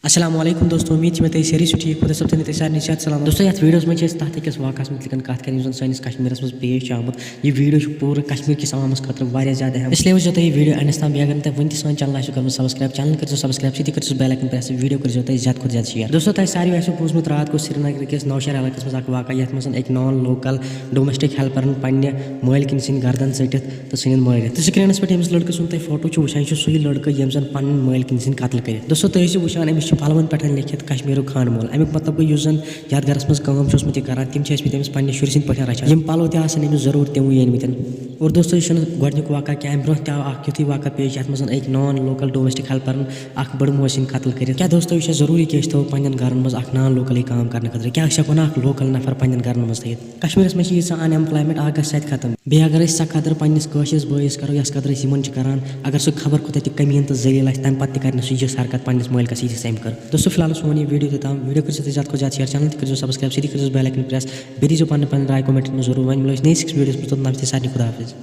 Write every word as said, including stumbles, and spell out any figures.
السلام علیکم دوستو، امید چھِ مےٚ تُہۍ سٲری چھِو ٹھیٖک، خۄدا صٲب تھٲینو تُہۍ سارنٕے صحت سلامت۔ دوستو، یتھ ویڈیوس منٛز چھِ أسۍ تتھ أکِس واقعس مُتعلِق کتھ کرٕنۍ، یُس زن سٲنِس کشمیرس منٛز پیش چھُ آمُت۔ یہِ ویڈیو چھُ پوٗرٕ کشمیر کِس عوامس خٲطرٕ واریاہ زیادٕ اہم، اس لیے وٕچھزیو تُہۍ یہِ ویڈیو اینڈس تام۔ بیٚیہِ اگر نہٕ تۄہہِ وٕنہِ تہِ سٲنۍ چینل آسِو کٔرمٕژ سبسکرایب، چینل کٔرزیو سبسکرایب، سۭتی کٔرزیو بیل آیکن پریس، ویڈیو کٔرزیو تُہۍ زیادٕ کھۄتہٕ زیادٕ شیئر۔ دوستو، تۄہہِ ساروٕے آسِوٕ بوٗزمُت راتھ گوٚو سرینگرٕ کِس نوشہر علاقس منٛز اکھ واقعہ، یتھ منٛز أکۍ نان لوکل ڈومیسٹک ہیلپرن پننہِ مٲلۍ کِنۍ سٕنٛدۍ گردن ژٔٹِتھ تہٕ ژھٕنِن مٲرِتھ۔ تہٕ سکرینس پٮ۪ٹھ ییٚمِس لڑکہٕ سُنٛد تُہۍ فوٹو چھِو وٕچھان، یہِ چھُ سُے لڑکہٕ ییٚمۍ زن پنُن مٲلۍ کِنۍ سٕنٛدۍ قتل کٔرِتھ۔ دوستو، تُہۍ ٲسِو وٕچھان، أمِس چھُ پلون پٮ۪ٹھ لیکھِتھ کشمیرُک خانہٕ مول۔ امیُک مطلب گوٚو، یُس زن یتھ گرس منٛز کٲم چھُ اوسمُت یہِ کران، تِم چھِ ٲسمٕتۍ أمِس پننہِ شُرۍ سٕنٛدۍ پٲٹھۍ رچھان۔ یِم پلو تہِ آسن أمِس ضروٗر تِموٕے أنمٕتۍ۔ اور دوستو، یہِ چھُنہٕ گۄڈٕنیُک واقعہ کینٛہہ، امہِ برونٛہہ تہِ آو اکھ یُتھُے واقعہ پیش، یتھ منٛز أکۍ نان لوکل ڈومیسٹک ہیلپرن اکھ بٔڑ موج سٕنٛدۍ قتل کٔرِتھ۔ کیٛاہ دوستو، یہِ چھا ضروٗری کہِ أسۍ تھاوو پننٮ۪ن گرن منٛز اکھ نان لوکلٕے کٲم کرنہٕ خٲطرٕ؟ کیٛاہ أسۍ ہٮ۪کو نہٕ اکھ لوکل نفر پننٮ۪ن گرن منٛز تھٲیِتھ؟ کشمیرس منٛز چھِ ییٖژاہ unemployment، اکھ گژھِ سۄ تہِ ختم۔ بیٚیہِ اگر أسۍ سۄ قدر پننِس کٲشرِس بٲیِس کرو، یۄس قدر أسۍ یِمن چھِ کران، اگر سُہ خبر کوٗتاہ تہِ کمیٖن تہٕ ذلیل آسہِ، تمہِ پتہٕ تہِ کرِ نہٕ سُہ یِژھ حرکت پننِس مٲلۍ کس، یِژھ أمۍ کٔر۔ دوستو، فی الحال اوس سون یہِ ویڈیو توٚتام۔ ویڈیو کٔرزیو تُہۍ زیادٕ کھۄتہٕ زیادٕ شیئر، چینل تہِ کٔرزیو سبسکرایب، سۭتی کٔرزیو بیل آیکن پریس، بیٚیہِ دیٖزیو پننہِ پننہِ راے کمنٹن منٛز ضروٗر۔ وۄنۍ مِلو أسۍ نٔیِس أکِس ویڈیوس منٛز، توٚتام چھِ تۄہہِ سارنٕے خدا حافظ۔